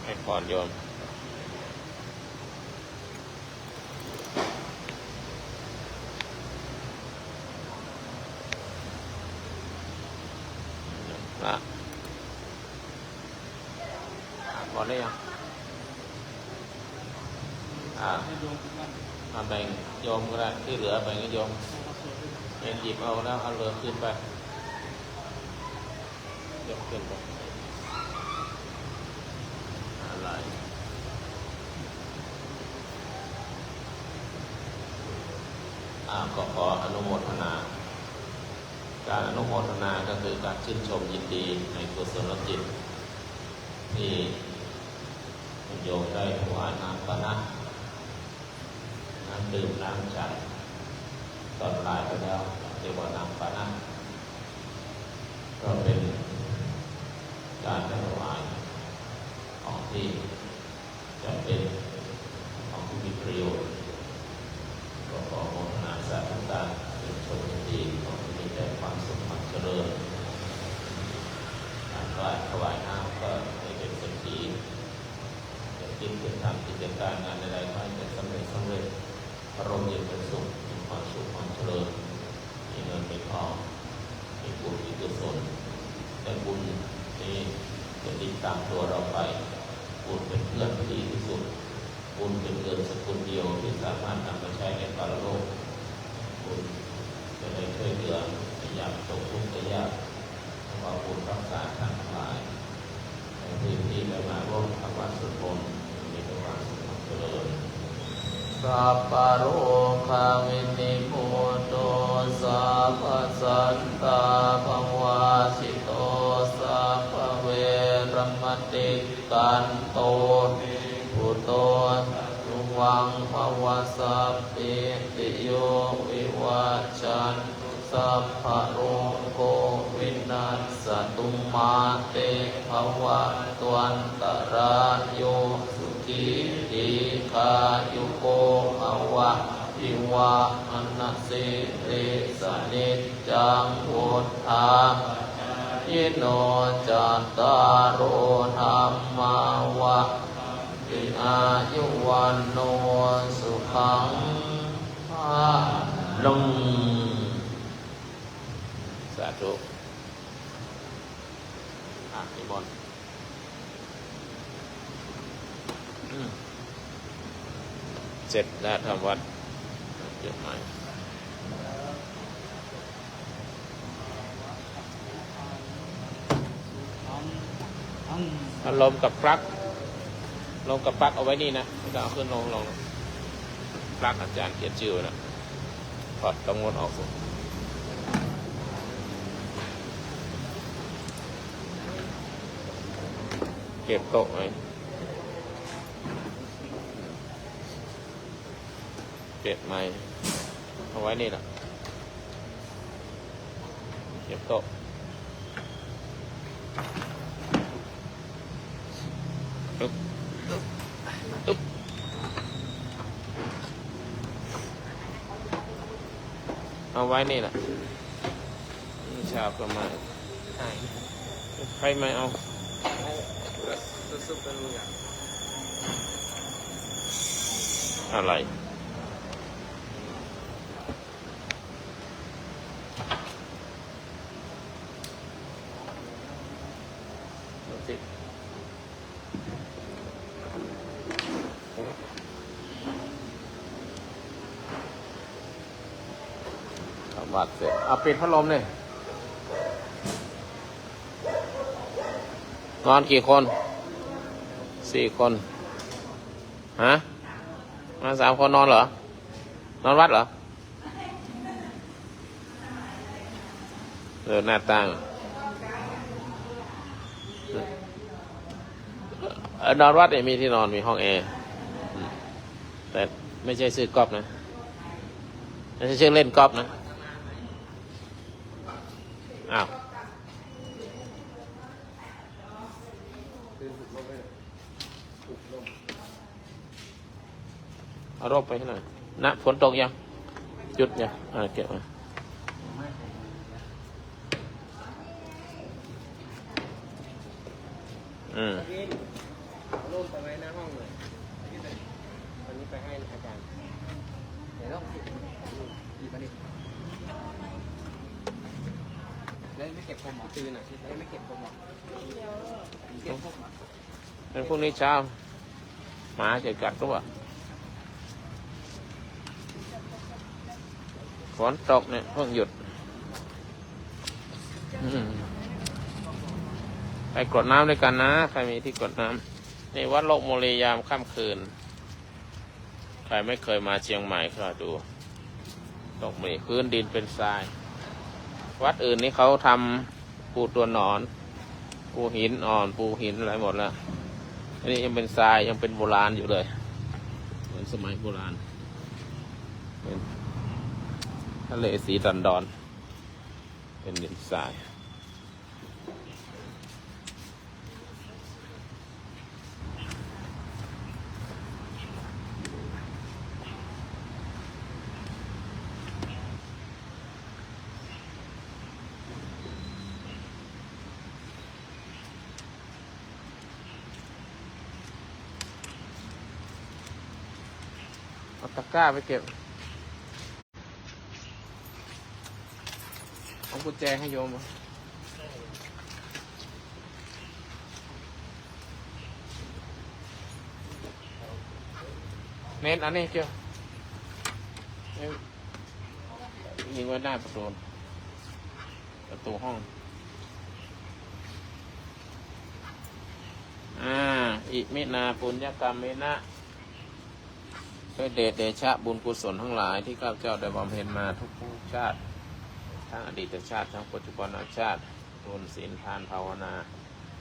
ให้พรโยม อ่ะ อ่ะ พอได้ยัง อ่ะ อ่ะ แบ่งโยมก็ได้ ที่เหลือแบ่งให้โยม เองหยิบเอาแล้ว เอาเหลือคืนไป ยกขึ้นไป อะไร อ่า ก็ขออนุโมทนา การอนุโมทนาก็คือการชื่นชมยินดีในกุศลจิต ที่โยมได้ถวายน้ำปานะ น้ำดื่มล้างใจ ตอนปลายไปแล้ว เรียกว่าน้ำปานะ ก็เป็นการถวายของที่ จะเป็นของที่มีประโยชน์ ก็ขออนุโมทนาสาธุการเป็นชมยินดีของที่มีแต่ความสุขความเจริญ การถวายน้ำก็ให้เป็นเศรษฐี จะคิดจะทำกิจการงานใดๆ ขอให้สำเร็จสำเร็จ อารมณ์เย็นเป็นสุข มีความสุขความเจริญ มีเงินมีทอง มีบุญมีกุศล แต่บุญนี้จะติดตามตัวเราไป บุญเป็นเพื่อนที่ดีที่สุด บุญเป็นเงินสกุลเดียวที่สามารถนำมาใช้ในปรโลก บุญจะได้ช่วยเหลือในยามตกทุกข์ได้ยาก ขอบุญรักษาท่านทั้งหลาย ให้พี่ๆ ได้มาร่วมทำวัตรสวดมนต์ มีแต่ความสุขความเจริญ Sabbarogavinimutto, sabbasantāpavajjito, sabbaveramatikkanto, me bhūto sattuvaṃ bhava. Sabbītiyo vivajjantu, sabbarogo vinassatu, mā te bhavatvantarāyo, sukhī dīghāyuko bhava. Abhivādanasīlissa niccaṃ vuḍḍhāpacāyino, cattāro dhammā vaḍḍhanti, āyu vaṇṇo sukhaṃ balaṃ. สาธุ อ่ะ นิมนต์ อืม เสร็จแล้วทำวัตร เดี๋ยวใหม่ พัดลมกับปลั๊ก ลมกับปลั๊กเอาไว้นี่นะ ไม่ต้องเอาขึ้นลง ลง ปลั๊กอาจารย์เขียนชื่อไว้นะ ถอดตรงนู้นออกสิ เก็บโต๊ะไว้ เก็บไม้ เอาไว้นี่แหละ เก็บโต๊ะ อึ๊บ อึ๊บ เอาไว้นี่แหละ นี่ชาบก็มา ใช่ ใครไม่เอา ซุบๆ เป็นมึงอ่ะ อะไร ทำวัตรเสร็จ เอาปิดพัดลมนี่ นอนกี่คน สี่คน ฮะ มาสามคนนอนเหรอ นอนวัดเหรอ เออ หน้าต่าง เออ นอนวัดเนี่ยมีที่นอน มีห้องแอร์ อืม แต่ไม่ใช่ชื่อกอล์ฟนะ ไม่ใช่ชื่อเล่นกอล์ฟนะ อ้าว เอาร่มไปให้หน่อยนะ ฝนตกยัง หยุดยัง อ่า เก็บมา อืม เอาร่มไปไว้หน้าห้องหน่อย วันนี้ไปให้อาจารย์ เดี๋ยวต้องหยิบมาดิ แล้วไม่เก็บผมเหรอ ตื่นอ่ะ แล้วไม่เก็บผมเหรอ เก็บผมเหรอ เป็นพรุ่งนี้เช้า หมาจะกัดหรือเปล่า ฝนตกเนี่ยเพิ่งหยุด อืม ไปกรวดน้ำด้วยกันนะ ใครมีที่กรวดน้ำ นี่วัดโลกโมลียามค่ำคืน ใครไม่เคยมาเชียงใหม่ก็ดู โลกโมลี พื้นดินเป็นทราย ฝ วัดอื่นนี่เขาทำปูตัวนอน ปูหินอ่อน ปูหินอะไรหมดแล้ว อันนี้ยังเป็นทราย ยังเป็นโบราณอยู่เลย เหมือนสมัยโบราณ เป็นทะเลสีดอนๆ เป็นดินทราย เอาตะกร้าไปเก็บ เอากุญแจให้โยม เน้นอันนี้เจ้า เอ้ย ยิงไว้หน้าประตู ประตูห้อง อ่า อิมินา ปุญญกรรมเมนะ ด้วยเดชเดชะบุญกุศลทั้งหลายที่ข้าพเจ้าได้บำเพ็ญมาทุกๆชาติ ทั้งอดีตชาติ ทั้งปัจจุบันชาติ บุญศีลทานภาวนา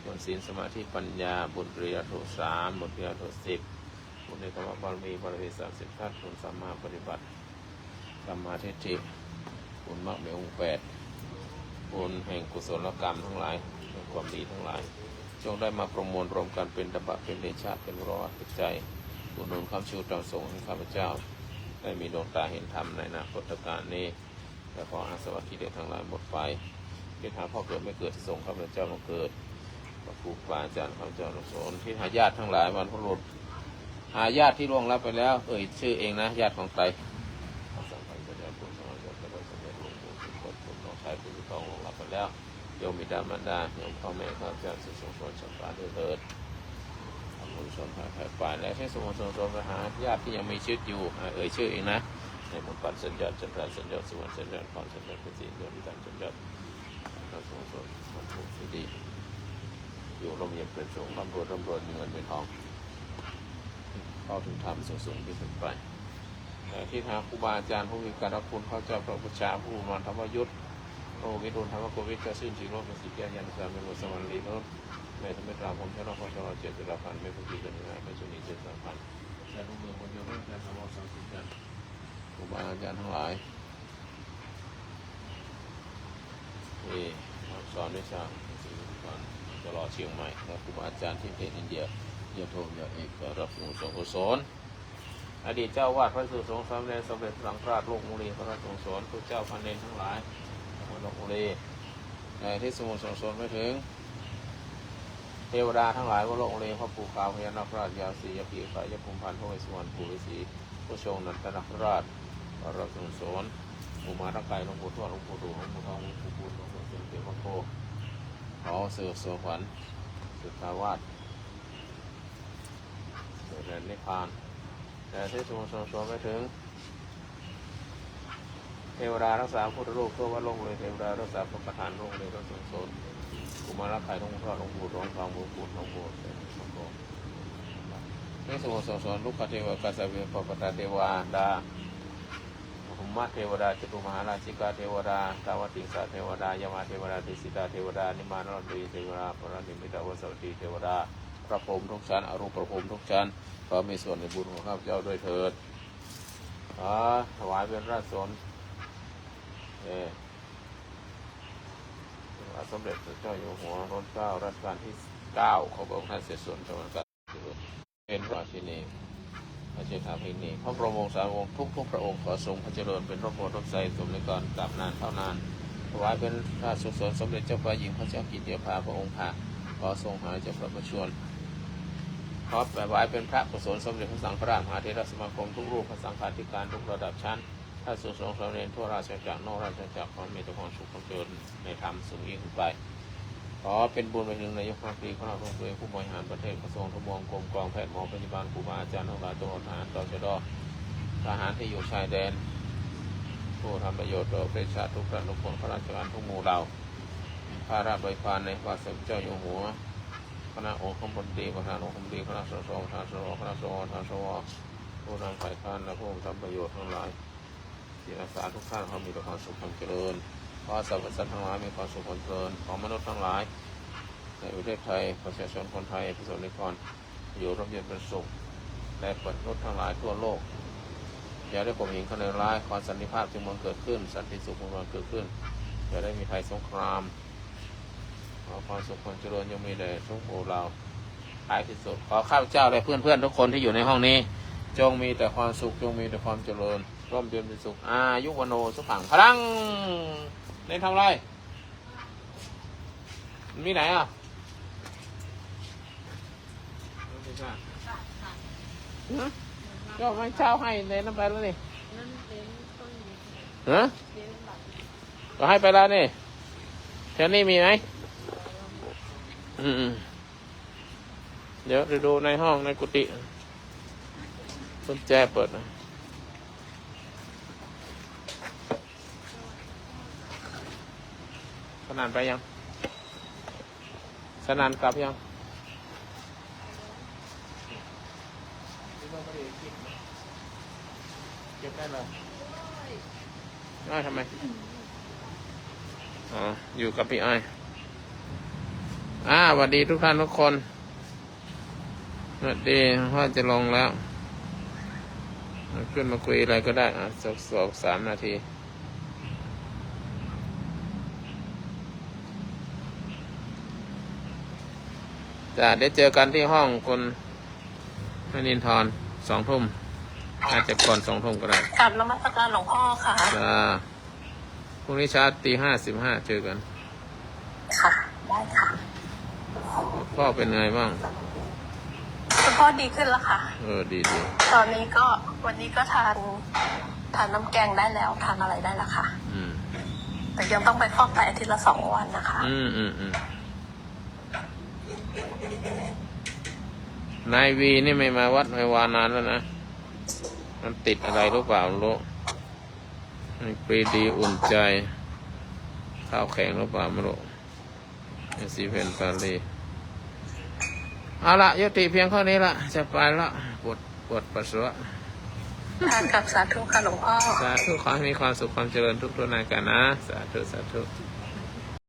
บุญศีลสมาธิปัญญา บุญปริยัติสาม บุญปริยัติสิบ บุญเนกขมมะบารมี บารมีสามสิบทัศน์ บุญสัมมาปฏิบัติ สัมมาทิฏฐิ บุญมรรคมีองค์แปด บุญแห่งกุศลกรรมทั้งหลาย บุญความดีทั้งหลาย จงได้มาประมวลรวมกันเป็นตบะ เป็นเดชะ เป็นวรวะปัจจัย อุดหนุนค้ำชูตามส่งให้ข้าพเจ้า ได้มีดวงตาเห็นธรรมในอนาคตกาลนี้ และขออาสวะกิเลสทั้งหลายหมดไป คิดหาพ่อเกิดแม่เกิดที่ส่งข้าพเจ้ามาเกิด พระครูบาอาจารย์ข้าพเจ้าทั้งสอง คิดหาญาติทั้งหลาย บรรพบุรุษ หาญาติที่ล่วงลับไปแล้ว เอ่ยชื่อเองนะ ญาติของใคร พระสังฆาธิการ ผู้สมัครใจ พระสมเด็จหลวงปู่สุคต คุณน้องชายผู้สุดท้องล่วงลับไปแล้ว โยมบิดามารดา โยมพ่อแม่ข้าพเจ้า สุขสงสารสังขารด้วยเถิด ทำบุญส่วนพระแผ่ไป และที่สมุทรสงสารไปหาญาติที่ยังมีชีวิตอยู่ อ่ะ เอ่ยชื่อเองนะ ในหมู่ปันสัญญาจันทราสัญญาสุวรรณสัญญาพรสัญญาเป็นสีเดือนพิธานสัญญา พระสงฆ์สวดมนต์ที่ดี อยู่ร่มเย็นเป็นสุข ร่ำรวย ร่ำรวย มีเงินมีทอง เข้าถึงธรรมสูงสูงยิ่งขึ้นไป เอ่อ ที่หาครูบาอาจารย์ผู้มีการรักคุณ ข้าพเจ้าพระอุปัชฌาย์ผู้นอนธรรมยุทธ พระวิรุณธรรมโกวิทย์ เจ้าสิ้นชีวิต พระศรีแก้ว ยานสาม เป็นบทสวรรค์ลีนุช แม่ธรรมตราพรหมชนก พระชรเจตราพันธ์ แม่ผู้ดีกันนา พระชนีเจตราพันธ์ อาจารย์ทุกเมือง คนเดียวกัน อาจารย์สมรศักดิ์สิทธิ์จันทร์ ครูบาอาจารย์ทั้งหลาย ที่สอนวิชาศิลปกรรม ตลอดเชียงใหม่ และครูบาอาจารย์ที่ประเทศอินเดีย ญาติโยมญาติเอก รับส่วนกุศล อดีตเจ้าอาวาส พระภิกษุสงฆ์ สามเณร สมเด็จพระสังฆราช ลพบุรี พระสงฆ์สอน ครูเจ้าพระเณรทั้งหลาย จังหวัดลพบุรี ในที่สมุทรสงสารไปถึง เทวดาทั้งหลาย วัดลพบุรี พระปู่ขาว พญานาคราช ยาสี ยาผี ขายาภูมิพันธ์ พระเวสสุวรรณ ปู่ฤาษี ผู้ทรงนันทนาคราช พระสงฆ์สอน กุมารไก่ หลวงปู่ทวด หลวงปู่ดู่ หลวงปู่ทอง หลวงปู่บุญ หลวงปู่เสง เสมาโค ขอสยบสยองขวัญ สุทธาวาส สู่แดนนิพพาน แต่ที่สมุทรสงสารไปถึง เทวดารักษาพุทธรูปทั่ววัดลพบุรี เทวดารักษาพระประธานลพบุรี พระสงฆ์สอน กุมารไก่ หลวงปู่ทวด หลวงปู่ทอง หลวงปู่บุญ หลวงปู่เสง หลวงปู่ ที่สมุทรสงสาร รุกขเทวา กาสาเวปปตาเทวดา ภุมมเทวดา จตุมหาราชิกาเทวดา ท้าวติงสาเทวดา ยมเทวดา ติสสิตาเทวดา นิมมานรดีเทวดา ปรนิมมิตาวสวัตตีเทวดา พระพรหมทุกชั้น อรูปพรหมทุกชั้น ขอมีส่วนในบุญของข้าพเจ้าด้วยเถิด ขอถวายเป็นพระสงฆ์ เอ่อ พระสมเด็จพระเจ้าอยู่หัวรัชกาลที่เก้า ขอพระองค์ท่านเสด็จสวรรคต เป็นพระราชินี พระเชษฐาภรินี พระบรมวงศานุวงศ์ทุกๆพระองค์ ขอทรงพระเจริญเป็นร่มโพธิ์ร่มไทร สมในการกาบนานเท่านาน ถวายเป็นพระสงฆ์สมเด็จเจ้าฟ้าหญิงพระเจ้ากิติยาภาพระองค์ข้า ขอทรงหายจากพระประชวร ขอถวายเป็นพระกุศลสมเด็จพระสังฆราช มหาเถรสมาคมทุกรูป พระสังฆาธิการทุกระดับชั้น พระสงฆ์สามเณรทั่วราชอาณาจักร นอกราชอาณาจักร ขอมีแต่ความสุขความเจริญในธรรมสูงยิ่งขึ้นไป ขอเป็นบุญไปถึงนายกรัฐมนตรี คณะรัฐมนตรี ผู้บริหารประเทศ กระทรวงทบวง กรมกองแพทย์ หมอพยาบาล ครูบาอาจารย์ทั้งหลาย ตำรวจ ทหาร ตชด ทหารที่อยู่ชายแดน ผู้ทำประโยชน์ต่อประเทศชาติทุกท่านทุกคน ข้าราชการทุกหมู่เหล่า ข้าราชบริพารในพระบาทสมเด็จเจ้าอยู่หัว คณะองคมนตรี ประธานองคมนตรี คณะสส ประธานสส คณะสว ประธานสว ผู้นำฝ่ายค้าน และผู้ทำประโยชน์ทั้งหลาย จิตอาสาทุกท่าน ขอมีแต่ความสุขความเจริญ ขอสรรพสัตว์ทั้งหลายมีความสุขความเจริญ ขอมนุษย์ทั้งหลายในประเทศไทย ประชาชนคนไทย ประสบนิกร อยู่ร่มเย็นเป็นสุข และมนุษย์ทั้งหลายทั่วโลก อย่าได้ข่มเหงคำเหลวร้าย ขอสันติภาพจงบังเกิดขึ้น สันติสุขจงบังเกิดขึ้น อย่าได้มีภัยสงคราม ขอความสุขความเจริญจงมีแด่ทุกหมู่เหล่า ท้ายที่สุด ขอข้าพเจ้าและเพื่อนๆทุกคนที่อยู่ในห้องนี้ จงมีแต่ความสุข จงมีแต่ความเจริญ ร่มเย็นเป็นสุข อายุวัณโณสุขังพลัง เน้นทำอะไร มันมีไหนอ่ะ หือ ก็ไม่เช่าให้ในนั้นไปแล้วนี่ ฮะ ก็ให้ไปแล้วนี่ แถวนี้มีไหม อืมๆ เดี๋ยวไปดูในห้องในกุฏิ กุญแจเปิดนะ สนั่นไปยัง สนั่นกลับยัง เก็บได้เลย อ้าว ทำไม อ๋อ อยู่กับพี่อ้อย อ่า สวัสดีทุกท่านทุกคน สวัสดี พ่อจะลงแล้ว ขึ้นมาคุยอะไรก็ได้ อ่ะ สักสองสามนาที จ้ะ เดี๋ยวเจอกันที่ห้องคุณนรินทร์ สองทุ่ม อาจจะก่อนสองทุ่มก็ได้ กราบนมัสการหลวงพ่อค่ะ จ้า พรุ่งนี้เช้าตีห้าสิบห้าเจอกัน ค่ะ ได้ค่ะ พ่อเป็นไงบ้าง คุณพ่อดีขึ้นแล้วค่ะ เออ ดีดี ตอนนี้ก็ วันนี้ก็ทาน ทานน้ำแกงได้แล้ว ทานอะไรได้แล้วค่ะ อืม แต่ยังต้องไปฟอกไตอาทิตย์ละสองวันนะคะ อืมอืมอืม นายวีนี่ไม่มาวัดไม่วานานแล้วนะ มันติดอะไรหรือเปล่าไม่รู้ มันปรีดีอุ่นใจ ข้าวแข็งหรือเปล่าไม่รู้ ไอ้สีเพนปาลี เอาละ ยุติเพียงเท่านี้ละ จะไปละ ปวด ปวดปัสสาวะ ค่ะ กราบสาธุค่ะหลวงพ่อ สาธุ ขอให้มีความสุขความเจริญทุกๆท่านกันนะ สาธุ สาธุ